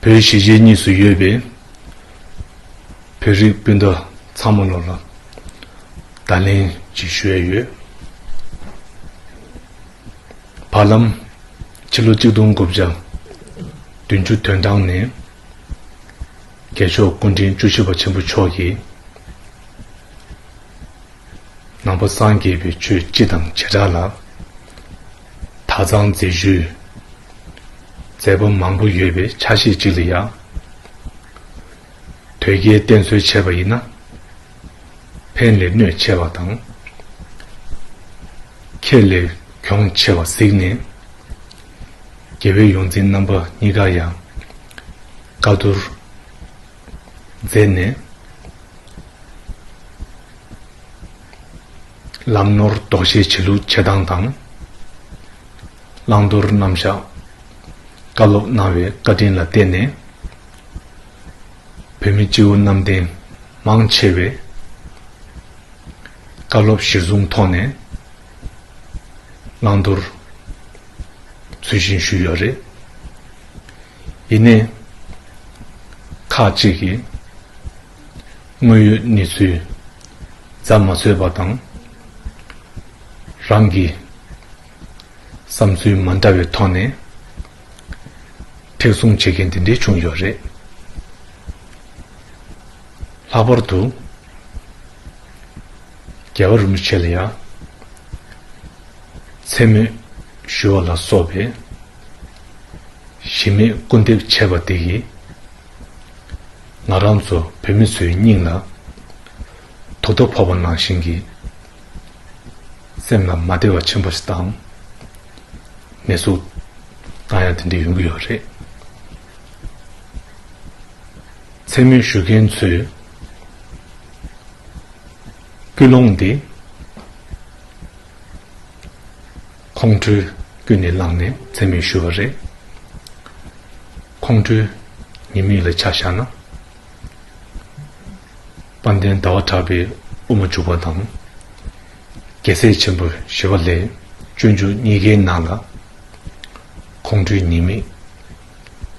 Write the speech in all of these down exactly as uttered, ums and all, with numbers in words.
བོད་གཞིས་བྱེས་གཉིས་སུ་ཡོད་པའི་བོད་རིགས་སྤུན་ཟླ་ཚང་མ་ལོ་ལ་བརྡ་ལན་ཅིག་ཞུ་ཡས་ཡོད། བར་ལམ་ཕྱི་ལོ་གཅིག་སྟོང་དགུ་བརྒྱ་བདུན་ཅུ་དོན་གྲངས་ནས་རྒྱལ་མཆོག་སྐུ་ཕྲེང་བཅུ་བཞི་པ་ཆེན་པོ་མཆོག་གིས་ནང་པ་སངས་རྒྱས་པའི་ཆོས་སྤྱི་དང་བྱེ་བྲག་ལ་དག་གཙང་མཛད་རྒྱུའི་མཛད་པ་མང་པོ་ཡོད་པའི་ཆ་ཤས་གཅིག་ལ་ཡང་། དོལ་རྒྱལ་བསྟེན་གསོལ་བྱས་པ་ཡིན་ན། ཕན་ལས་གནོད་ཆེ་བ་དང་། ཁེ་ལས་གྱོང་ཆེ་བ་གཟིགས་ནས། རྒྱལ་བའི་ཡོངས་འཛིན་རྣམ་པ་གཉིས་ཀ་ཡང་བཀའ་བསྡུར་མཛད་ནས། ལམ་ནོར་ལྡོག་ཤེས་བྱེད་ལུགས་བྱེད་སྟངས་དང་། བླང་དོར་རྣམ་གཞག་བཀའ་སློབ་གནང་བའི་བཀའ་དྲིན་ལ་བརྟེན་ནས། བོད་མི་སྤྱི་བོ་གནམ་བསྟན་མང་ཆེ་བས་བཀའ་སློབ་གཞིར་བཟུང་ཐོག་ནས་བླང་དོར་ཚུལ་བཞིན་ཞུས་ཡོད་རེད། ཡིན་ནའི་ཁག་ཅིག་གིས་དངོས་ཡོད་གནས་ཚུལ་རྩད་མ་ཚོས་པ་དང་། རང་གི་བསམ་ཚུལ་མ་འདྲ་བའི་ཐོག་ནས་མཁྲེགས་བཟུང་བྱེད་མཁན་དེ་འདྲས་བྱུང་ཡོད་རེད། ལྷག་པར་དུ་རྒྱལ་བ་རིན་པོ་ཆེ་ལ་ཡང་མཚན་སྨད་ཞུ་བ་ལ་སོགས་པའི་གཞི་མེད་སྐུར་འདེབས་བྱས་པ་དེ་གིས། ང་རང་ཚོ་བོད་མི་ཚོའི་སྙིང་ལ་དུག་ཐག་ཕོག་པ་ནང་བཞིན་གྱི་སེམས་ལ་མ་བདེ་བ་ཆེན་པོ་ཞིག་དང་། ནད་ཟུག་བཏང་ཡ་དེ་འདྲ་ཡོང་གི་ཡོད་རེད། མཚན་སྨད་ཞུ་མཁན་ཚོས་ཀུན་སློང་འདི་ཁོང་ཁྲོས་ཀུན་ནས་བསླངས་ནས་མཚན་སྨད་ཞུ་བ་རེད། ཁོང་ཁྲོའི་ཉེས་དམིགས་ལ་ཆ་བཞག་ན། དཔལ་ལྡན་ཟླ་བ་གྲགས་པའི་དབུ་མ་འཇུག་པ་དང་། རྒྱལ་སྲས་ཆེན་པོ་ཞི་བ་ལྷའི་སྤྱོད་འཇུག་གཉིས་ཀའི་ནང་ལ་ཁོང་ཁྲོའི་ཉེས་དམིགས་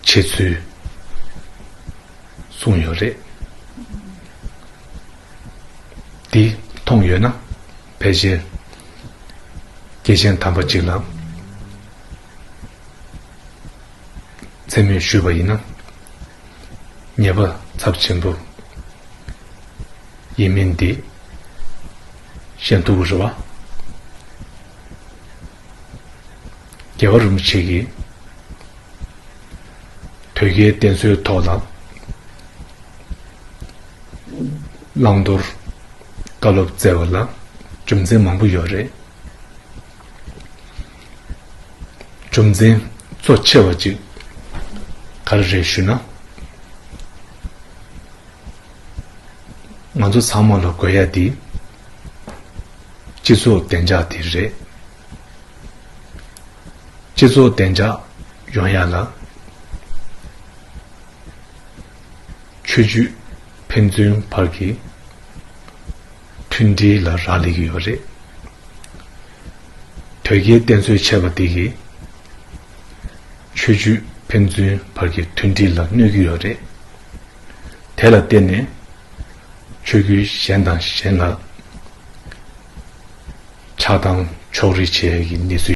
ཆེ་ཚུལ་གསུངས་ཡོད་རེད། འདི་མཐོང་ཡོད་ན་ཕལ་ཆེར་སྐྱེས་ཆེན་དམ་པ་གཅིག་ལ་མཚན་སྨད་ཞུས་པ་ཡིན་ན་ཉེས་པ་ཚབས་ཆེན་པོ་ཡིན་མིན་འདི་ཤེས་ཐུབ་ཀྱི་རེད་བ། རྒྱལ་བ་རིན་པོ་ཆེ་གིས་དོལ་རྒྱལ་བསྟེན་གསོལ་ཐོག་ལ་བླང་དོར་བཀའ་སློབ་སྩལ་བ་ལ་རྒྱུ་མཚན་མང་པོ་ཡོད་རེད། རྒྱུ་མཚན་གཙོ་ཆེ་བ་ཅིག་ག་རེ་རེད་ཞུ་ན། ང་ཚོ་ཚང་མ་ལ་དགོས་ཡ་དེ་སྤྱི་ཚོགས་བདེ་འཇགས་དེ་རེད། སྤྱི་ཚོགས་བདེ་འཇགས་ཡོང་ཡ་ལ་ཆོས་བརྒྱུད་ཕན་ཚུན་བར་གྱི་མཐུན་སྒྲིལ་ལ་རག་ལས་ཀྱི་ཡོད་རེད། དོལ་རྒྱལ་བསྟེན་གསོལ་བྱས་པ་དེ་གིས་ཆོས་བརྒྱུད་ཕན་ཚུན་བར་གྱི་མཐུན་སྒྲིལ་ལ་གནོད་ཀྱི་ཡོད་རེད། དེ་ལ་བརྟེན་ནས་ཆོས་བརྒྱུད་གཞན་དང་གཞན་ལ་ཆགས་སྡང་ཕྱོགས་རིས་བྱེད་ཡ་གི་གནས་ཚུལ།